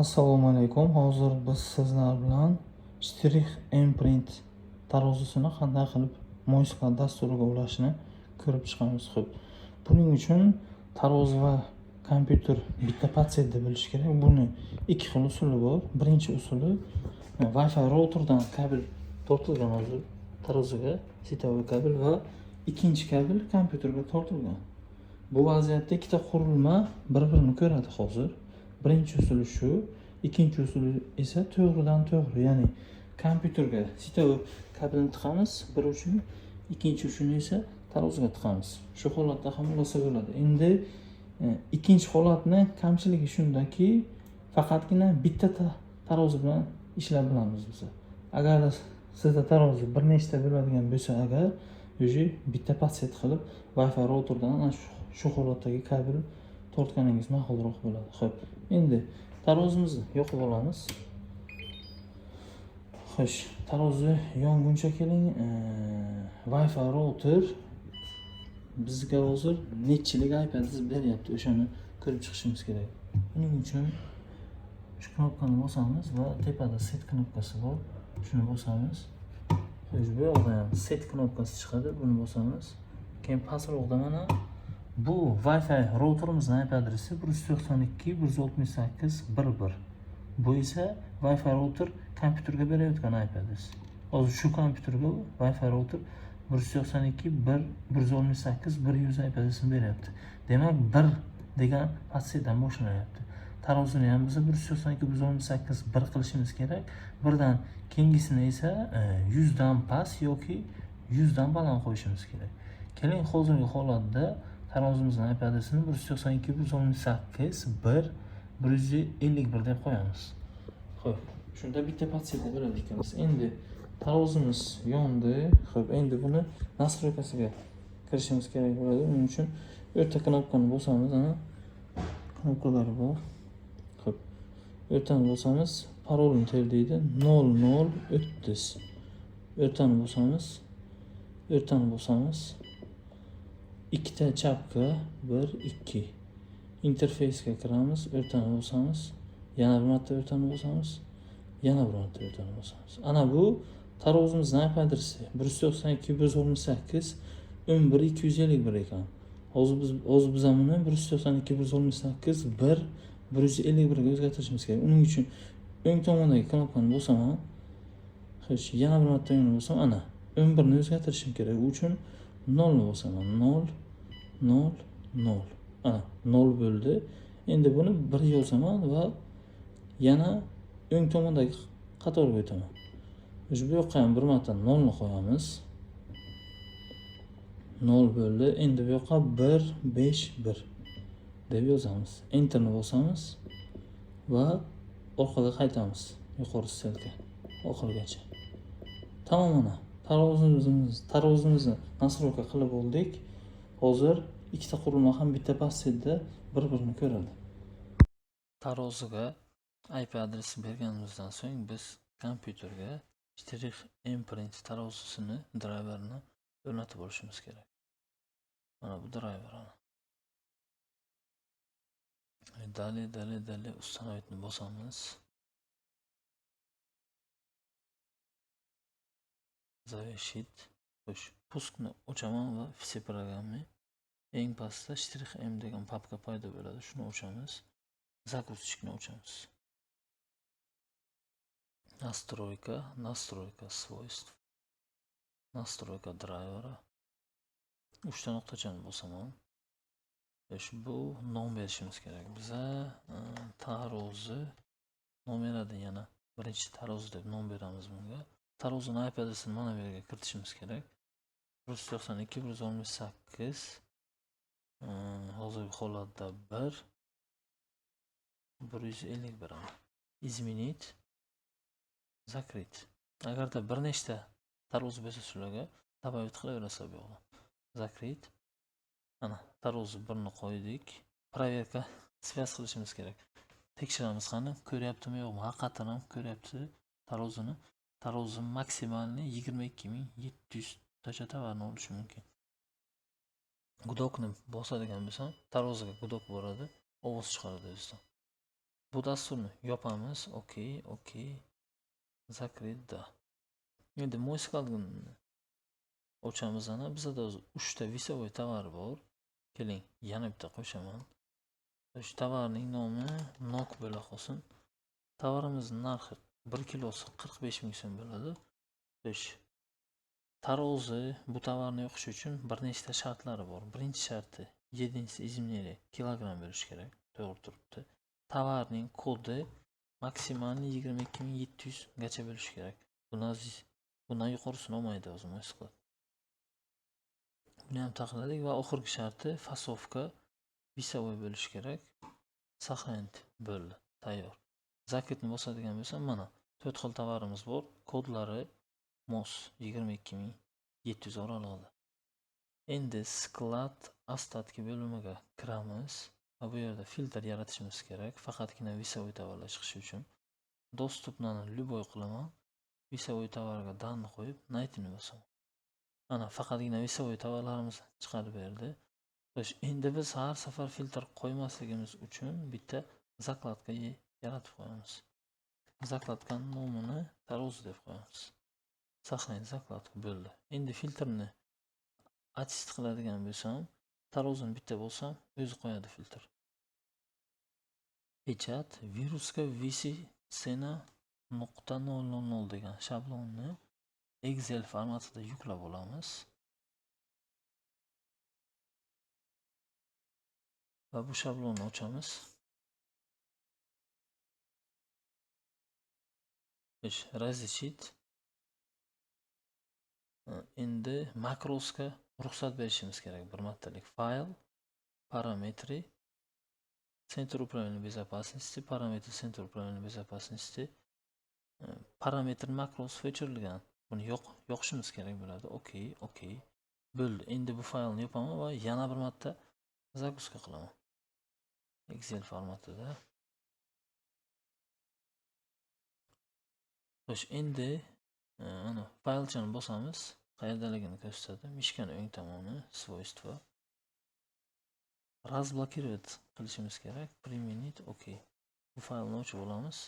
Assalomu alaykum. Hozir biz sizlar bilan Shtrix mPrint tarozisini qanday qilib "Мой склад" dasturiga ulashni ko'rib chiqamiz. Xo'p, buning uchun tarozi va kompyuter bitta подсеть da bo'lishi kerak. Buni ikki xil usuli bor. Birinchi usuli Wi-Fi routerdan kabel tortilgan hozir taroziga, сетевой kabel, va ikkinchi kabel kompyuterga tortilgan. Bu vaziyatda ikkita qurilma bir-birini ko'radi hozir. Birinchi usuli shu, ikkinchi usuli esa to'g'ridan to'g'ri, ya'ni kompyuterga сетевой kabelni tiqamiz bir uchini, ikkinchi uchini esa taroziga tiqamiz. Shu holatda ham ulasa bo'ladi. Endi ikkinchi holatni kamchiligi shundaki, faqatgina bitta tarozi bilan ishlab bilamiz biz. Agar sizda tarozi bir nechta bo'ladigan bo'lsa agar, уже bitta подсеть qilib Wi-Fi routerdan ana shu holatdagi kabel tortganingiz ma'qulroq bo'ladi. Xo'p, endi tarozimizni yoqib olamiz. Xo'sh, tarozi yonguncha keling, Wi-Fi router bizga hozir nechilik IP adres beryapti, o'shani ko'rib chiqishimiz kerak. Buning uchun shu knopkani bosamiz va tepada "Сеть" knopkasi bor. Shuni bosamiz. Xo'sh, bu yoqda ham "Сеть" knopkasi chiqadi, buni bosamiz. Keyin pastroqda mana bu Wi-Fi routerimizni IP adresi 192.168.1.1. Bu esa Wi-Fi router kompyuterga berayotgan IP adres. Hozir shu kompyuterga Wi-Fi router 192.1.168.100 IP adresini beryapti. Demak, 1 degan подсеть dan boshlanyapti. Tarozini ham biz 192.168.1 qilishimiz kerak. Birdan keyingisini esa 100 dan past yoki 100 dan baland qo'yishimiz kerak. Keling, hozirgi holatda tarozimizni IP adresini 192.168.1.151 deb qo'yamiz. Xo'p, shunda bitta подсеть da bo'ladi ekanmiz. Endi tarozimiz yondi. Xo'p, endi buni настройка siga kirishimiz kerak bo'ladi. Buning uchun o'rta knopkani bosamiz, ana knopkalari bor. Xo'p, o'rtani bosamiz, parolni ter deydi, 0030. O'rtani bosamiz, o'rtani bosamiz. Ikkita chapka, 1, 2. Interfeysga kiramiz, o'rtani bosamiz. Yana bir marta o'rtani bosamiz. Yana bir marta o'rtani bosamiz. Ana bu tarozimizni IP adresi 192.168.11.251 ekan. Hozir biz ham buni 192.168.1.151 ga o'zgartirishimiz kerak. Uning uchun o'ng tomondagi knopkani bosaman. Xo'sh, yana bir marta o'ngni bosam, ana 11 ni o'zgartirishim kerak. U uchun 0 ni bosaman. 0 0 0. Ana 0 bo'ldi. Endi buni 1 yozaman va yana o'ng tomondagi qatorga o'taman. O'sha bu yoqqa ham bir marta 0 ni qo'yamiz. 0 bo'ldi. Endi bu yoqqa 1 5 1 deb yozamiz. Enterni bosamiz va orqaga qaytamiz. Yuqori ссылка oxirigacha. Tamom, mana tarozimizni настройка qilib oldik. Hozir ikkita qurilma ham bitta подсеть da bir-birini ko'radi. Taroziga IP adresi berganimizdan so'ng biz kompyuterga Shtrix mPrint tarozisini drayverini o'rnatib olishimiz kerak. Mana bu drayver, ana. Далее, далее, далее, установить ni bosamiz. Завершить. Xo'sh, пуск ni ochaman va "Все программы", eng pastda Shtrix M degan papka paydo bo'ladi. Shuni ochamiz. Загрузчик ni ochamiz. Настройка, настройка свойств, настройка драйвера. Uchta nuqtachani bosaman. Xo'sh, bu nom berishimiz kerak. Biza tarozi номер один, yana birinchi tarozi deb nom beramiz bunga. Tarozini IP adresini mana bu yerga kiritishimiz kerak. 192 168, hozirgi holatda 1 151. Изменить, закрыть. Agarda bir nechta tarozi bo'lsa, shularga добавить qilaverasizlar bu yoqdan. Закрыть. Mana tarozi birni qo'ydik. Проверка связь qilishimiz kerak. Tekshiramiz, qani, ko'ryaptimi, yo'qmi? Haqiqatan ham ko'ryapti tarozini. Tarozi максимальный 22 700 tacha tovarni olishi mumkin. Гудок ni bosadigan bo'lsam, taroziga гудок boradi, ovoz chiqaradi o'zidan. Bu dasturni yopamiz. Okey, okey. Закрыть, да. Endi мой skladni ochamiz ana. Bizda o'zi 3 ta весовой tovar bor. Keling, yana bitta qo'shaman. Shu tovarning nomi nok bo'la qolsin. Tovarimizning narxi 1 kilosi 45 ming so'm bo'ladi. 5. Tarozi bu tovarni yoqish uchun bir nechta shartlari bor. Birinchi sharti единица измерения kilogram bo'lishi kerak. To'g'ri turibdi. Tovarning kodi maksimal 22 700 gacha bo'lishi kerak. Bundan yuqorisini olmaydi o'zi мой склад. Buni ham taxladik va oxirgi sharti фасовка весовой bo'lishi kerak. Сохранить bo'ldi. Tayyor. Закрыть ni bosadigan bo'lsam, mana 4 xil tovarimiz bor. Kodlari mos 22 700 oralig'ida. Endi склад остатки bo'limiga kiramiz va bu yerda filtr yaratishimiz kerak, faqatgina весовой tovarlar chiqishi uchun. Доступ ni любой qilaman. Весовой tovarga да ni qo'yib, найти ni bosaman. Mana faqatgina весовой tovarlarimizni chiqarib berdi. Xo'sh, endi biz har safar filtr qo'ymasligimiz uchun bitta закладка yaratib qo'yamiz. Закладка ning nomini tarozi deb qo'yamiz. Сохранить закладка bo'ldi. Endi filtrni очистить qiladigan bo'lsam, tarozini bitta bo'lsam, o'zi qo'yadi filtr. Печать выгрузка весы цена nuqta nol nol nol degan shablonni Excel formatida yuklab olamiz. Va bu shablonni ochamiz. Xo'sh, разрешить. Endi makrosga ruxsat berishimiz kerak bir martalik. Fayl, parametri, Центр управления безопасности, параметры Центр управления безопасности, parametr makros o'chirilgan. Buni yoqishimiz kerak bo'ladi. Okey, okey. Bo'ldi. Endi bu faylni yopaman va yana bir marta загрузка qilaman. Excel formatida. Xo'sh, endi ana faylchani bosamiz. Qayerdaligini ko'rsatadi. Mishkani o'ng tomoni, свойства. Разблокировать qilishimiz kerak. Применить, okey. Bu faylni ochib olamiz.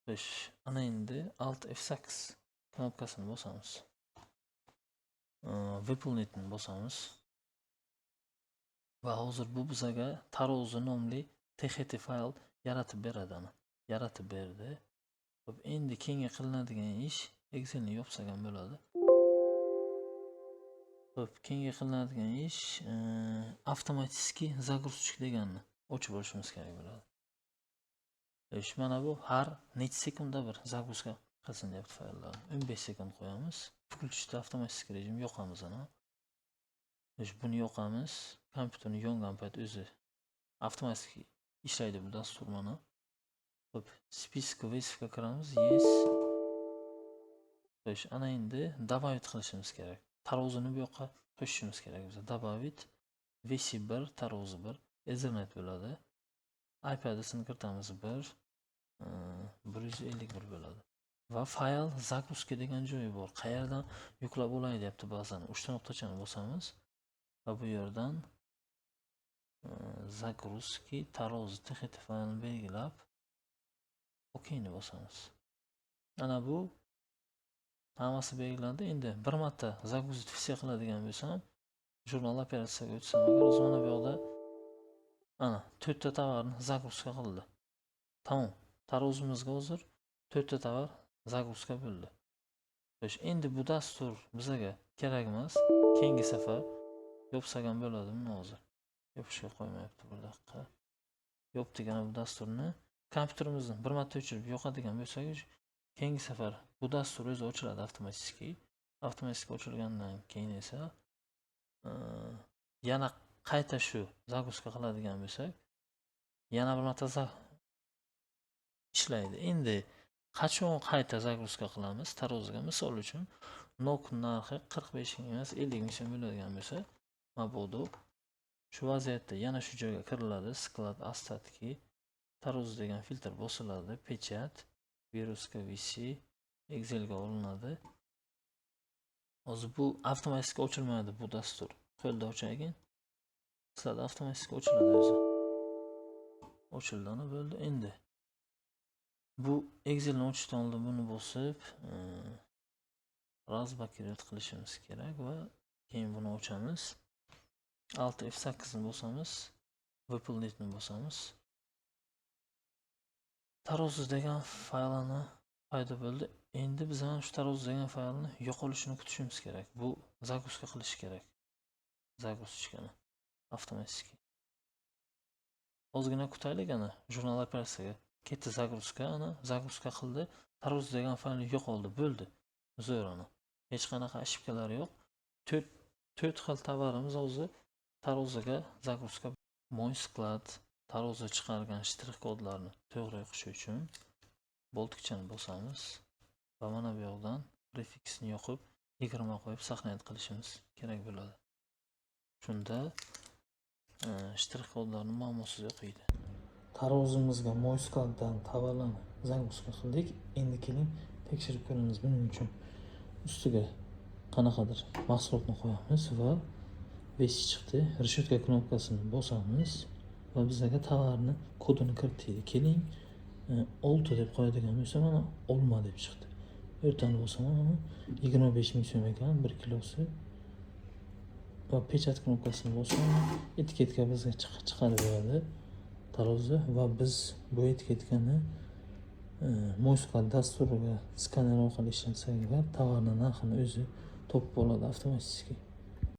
Xo'sh, ana endi Alt F8 knopkasini bosamiz. Выполнить ni bosamiz. Va hozir bu bizaga tarozi nomli txt fayl yaratib beradi ana. Yaratib berdi. Xo'p, endi keyingi qilinadigan ish Excelni yopsak ham bo'ladi. Xo'p, keyingi qilinadigan ish avtomatik загрузчик deganni ochib olishimiz kerak bo'ladi. Xo'sh, mana bu har necha sekundda bir загрузка qilsin deyapti fayllarni. 15 sekund qo'yamiz. Включить avtomatik rejim yoqamiz ana. Xo'sh, buni yoqamiz. Kompyuterni yongan payt o'zi avtomatik ishlaydi bu dastur mana. Xo'p, список весов ga kiramiz. Yes. Xo'sh, ana endi добавить qilishimiz kerak. Tarozini bu yoqqa qo'shishimiz kerak biz. Добавить vc 1 tarozi 1 Ethernet bo'ladi. IP adresini kiritamiz 1, 151 bo'ladi. Va fayl загрузка degan joyi bor. Qayerdan yuklab olay deyapti bazani. 3 ta nuqtachani bosamiz va bu yerdan загрузки tarozi txt faylini belgilab OK ni bosamiz. Ana bu hammasi belgilandi. Endi bir marta загрузить все qiladigan bo'lsam, jurnal operatsiyaga o'tsam, agar o'zi mana bu yoqda ana 4 ta tovarni загрузка qildi. Tamom. Tarozimizga hozir 4 ta tovar загрузка bo'ldi. Xo'sh, endi bu dastur bizaga kerak emas. Keyingi safar yopsak ham bo'ladi buni hozir. Yopishga qo'ymayapti bir daqiqa. Yopdik ana bu dasturni. Kompyuterimizni bir marta o'chirib yoqadigan bo'lsak, keyingi safar bu dastur o'zi ochiladi avtomatik. Avtomatik ochilgandan keyin esa, yana qayta shu загрузка qiladigan bo'lsak, yana bir marta ishlaydi. Endi qachon qayta загрузка qilamiz taroziga? Misol uchun nok narxi 45 ming emas, 50 ming so'm bo'ladigan bo'lsa, mabodo shu vaziyatda yana shu joyga kiriladi, склад остатки tarozi degan filtr bosiladi, pechat, virusga VC, Excelga olinadi. Hozir bu avtomatik ochilmaydi bu dastur. Qo'lda ochaykin. Sizlarda avtomatik ochiladi o'zi. Ochildi, ana, bo'ldi. Endi bu Excelni ochishdan oldin buni bosib, разблокировать qilishimiz kerak va keyin buni ochamiz. Alt F8 ni bosamiz, выполнить ni bosamiz. Tarozi degan faylini paydo bo'ldi. Endi biz mana shu tarozi degan faylni yo'qolishini kutishimiz kerak. Bu загрузка qilishi kerak. Загрузочка ni avtomatik. Ozgina kutaylik. Ana, журнал операция ga ketdi загрузка, ana, загрузка qildi. Tarozi degan fayl yo'qoldi, bo'ldi. Zo'r, ana. Hech qanaqa ошибка lar yo'q. To'rt xil tovarimiz hozir taroziga загрузка. Мой склад tarozi chiqargan shtrix kodlarni to'g'ri o'qishi uchun болтик chani bosamiz va mana bu yoqdan prefiksni yoqib, 20 qo'yib, сохранять qilishimiz kerak bo'ladi. Shunda shtrix kodlarni muammosiz o'qiydi. Tarozimizga Мой склад dan tovarlarni загрузка qildik. Endi keling, tekshirib ko'ramiz. Buning uchun ustiga qanaqadir mahsulotni qo'yamiz va вес chiqdi. Решетка knopkasini bosamiz va bizlarga tovarni kodini kirit deydi. Keling, 6 deb qo'yadigan bo'lsam, mana, olma deb chiqdi. O'rtani bosaman, mana, 25 ming so'm ekan 1 kilosi. Va печать knopkasini bossam, etiketka bizga chiqarib beradi tarozi va biz bu etiketkani Мой склад dasturiga skaner orqali ishlatsak agar, tovarni narxini o'zi topib oladi avtomatik.